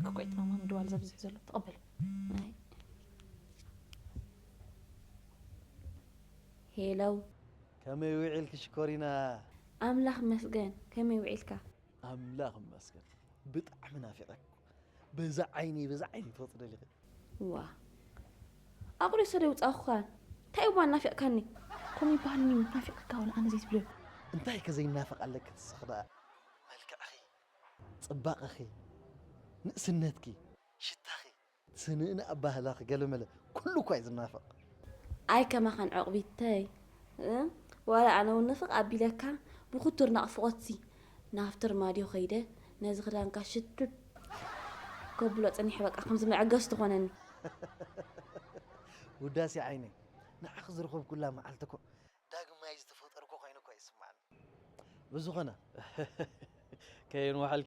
ክቆይ ጥማማ ምድዋል ዘብዝሕ ዘሎ ተቐበል። ሄለው ከመይ ውዒልኪ ሽኮሪና? ኣምላኽ መስገን። ከመይ ውዒልካ? ኣምላኽ መስገን። ብጣዕሚ ናፊቐኩ። በዛ ዓይኒ በዛ ዓይኒ ትወፅ ደሊኺ። ዋ ኣቑሪ ሰደይ ውፃእኹኻን እንታይ እዋ ናፊቕካኒ? ከምኡ ይበሃል ናፊቕካ ወላ ኣነ ዘይትብሎ። እንታይ ከዘይናፍቕ ኣለኪ ንስኺ ደኣ? መልክዕኺ፣ ፅባቐኺ፣ ንእስነትኪ፣ ሽታኺ፣ ስንእን ኣባህላኺ ገለመለ ኩሉ እኳ እዩ ዝናፈቕ። ኣይ ከማኻን ዕቕቢተይ እ? ዋላ ኣነ እውን ንፍቕ ኣቢለካ ብኩቱር ናቕፍቖትሲ ናብቲ ርማድዮ ከይደ ነዚ ክዳንካ ሽትት ከብሎ ፀኒሐ በቃ ከምዚ መዐገስ ትኾነኒ። ውዳሴ ዓይነይ ንዓኺ ዝረኸብኩላ መዓልቲ እኮ ዳግማይ ዝተፈጠርኩ ኮይኑ እኮ ይስማዓኒ። ብዝኾነ ከየንውሓል